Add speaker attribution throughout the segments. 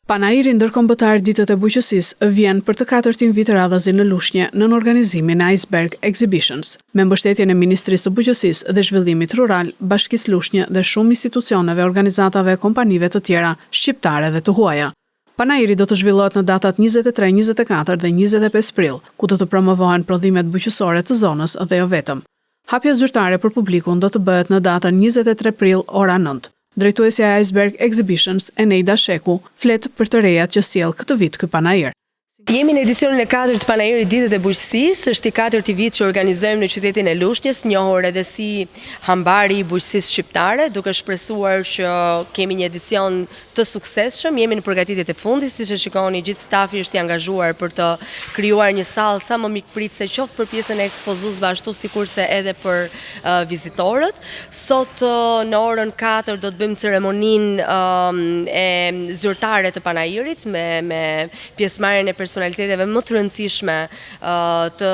Speaker 1: Panairi Ndërkombëtar Ditët e Bujqësisë vjen për të katërtin vit radhazi në Lushnje nën organizimin e Iceberg Exhibitions, me mbështetjen e Ministrisë së Bujqësisë dhe Zhvillimit Rural, Bashkisë Lushnjë dhe shumë institucioneve, organizatave e kompanive të tjera shqiptare dhe të huaja. Panairi do të zhvillohet në datat 23, 24 dhe 25 prill, ku do të promovohen prodhimet bujqësore të zonës dhe jo vetëm. Hapja zyrtare për publikun do të bëhet në datën 23 prill, ora 9. Drejtuesja e Iceberg Exhibitions, Eneida Sheku, flet për të rejat që sjell këtë vit ky panair.
Speaker 2: Jemi në edicionin e katërt të Panairit Ditët e Bujqësisë, është i katërti vit që organizojmë në qytetin e Lushnjës, njohur edhe si hambari i bujqësisë shqiptare, duke shpresuar që kemi një edicion të suksesshëm, jemi në përgatitjet e fundit, siç e shikoni, gjithë stafi është i angazhuar për të krijuar një sallë sa më mikpritëse, qoftë për pjesën e ekspozuesve ashtu sikurse edhe për vizitorët. Sot në orën 4 do të bëjmë ceremoninë e zyrtare të panairit me me pjesëmarrjen e personaliteteve më të rëndësishme të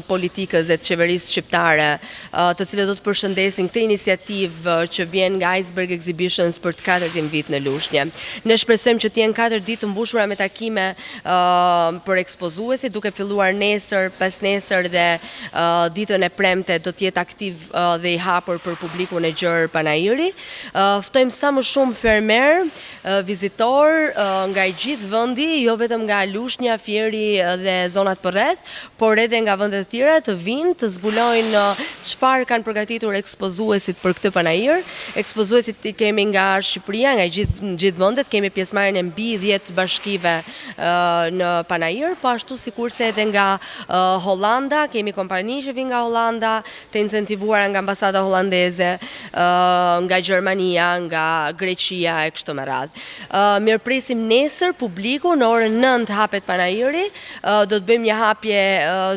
Speaker 2: politikës dhe të qeverisë shqiptare, të cilët do të përshëndesin këtë iniciativë që vjen nga Iceberg Exhibitions për të katërtin vit në Lushnje. Ne shpresojmë që të jenë 4 ditë të mbushura me takime për ekspozuesit, duke filluar nesër, pasnesër dhe ditën e premte do të jetë aktiv dhe i hapur për publikun e gjerë panairi. Ftojmë sa më shumë fermerë, vizitorë nga i gjithë vendi, jo vetëm nga Lushnja, Fieri dhe zonat përreth, por edhe nga vende të tjera të vijnë të zbulojnë çfarë kanë përgatitur ekspozuesit për këtë panair. Ekspozuesit i kemi nga Shqipëria, nga gjithë gjithë vendet, kemi pjesëmarrjen e mbi 10 bashkive në panair, po ashtu sikurse edhe nga Hollanda, kemi kompani që vijnë nga Hollanda, të incentivuara nga ambasada holandeze, nga Gjermania, nga Greqia e kështu me radhë. Mirëpresim nesër publiku në orën 9 hapet panairi, do të bëjmë një hapje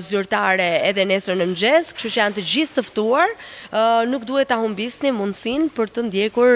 Speaker 2: zyrtare edhe nesër në mëngjes, kështu që janë të gjithë të ftuar, nuk duhet ta humbisni mundësinë për të ndjekur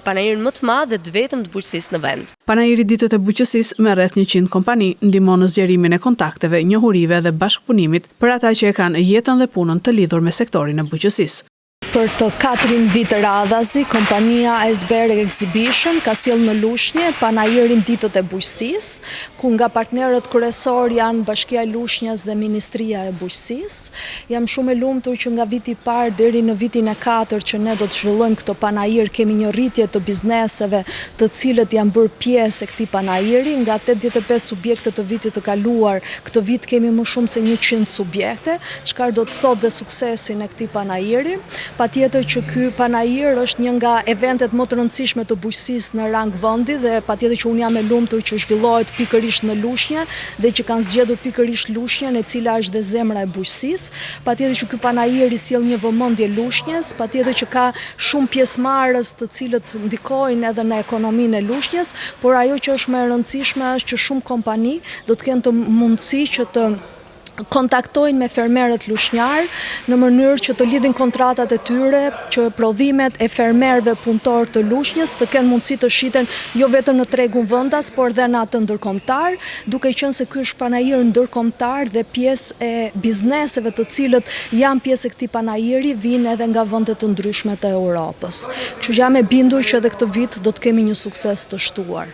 Speaker 2: panairin më të madh dhe të vetëm të bujqësisë në vend.
Speaker 1: Panairi Ditët e Bujqësisë me rreth 100 kompani ndihmon në zgjerimin e kontakteve, njohurive dhe bashkëpunimit për ata që e kanë jetën dhe punën të lidhur me sektorin e bujqësisë.
Speaker 3: Për të katrin vit radhazi, kompania Iceberg Exhibition ka sjellë në Lushnje panairin Ditët e Bujqësisë, ku nga partnerët kryesorë janë Bashkia e Lushnjes dhe Ministria e Bujqësisë. Jam shumë e lumtur që nga viti i parë deri në vitin e katërt që ne do të zhvillojmë këtë panair kemi një rritje të bizneseve të cilët janë bërë pjesë e këtij panairi, nga 85 subjekte të vitit të kaluar, këtë vit kemi më shumë se 100 subjekte, çka do të thotë dhe suksesin e këtij panairi. Patjetër që ky panair është një nga eventet më të rëndësishme të bujqësisë në rang vendi dhe patjetër që unë jam e lumtur që zhvillohet pikërisht në Lushnje dhe që kanë zgjedhur pikërisht Lushnjen e cila është dhe zemra e bujqësisë. Patjetër që ky panair i sjell një vëmendje Lushnjes, patjetër që ka shumë pjesëmarrës të cilët ndikojnë edhe në ekonominë e Lushnjes, por ajo që është më e rëndësishme është që shumë kompani do të kenë të mundësi që të kontaktojnë me fermerët lushnjarë në mënyrë që të lidhin kontratat e tyre, që prodhimet e fermerëve punëtorë të Lushnjës të kenë mundësi të shiten jo vetëm në tregun vendas, por dhe në atë ndërkombëtar, duke qenë se ky është panair ndërkombëtar dhe pjesë e bizneseve të cilët janë pjesë e këtij panairi vijnë edhe nga vende të ndryshme të Europës. Kështu që jam e bindur që edhe këtë vit do të kemi një sukses të shtuar.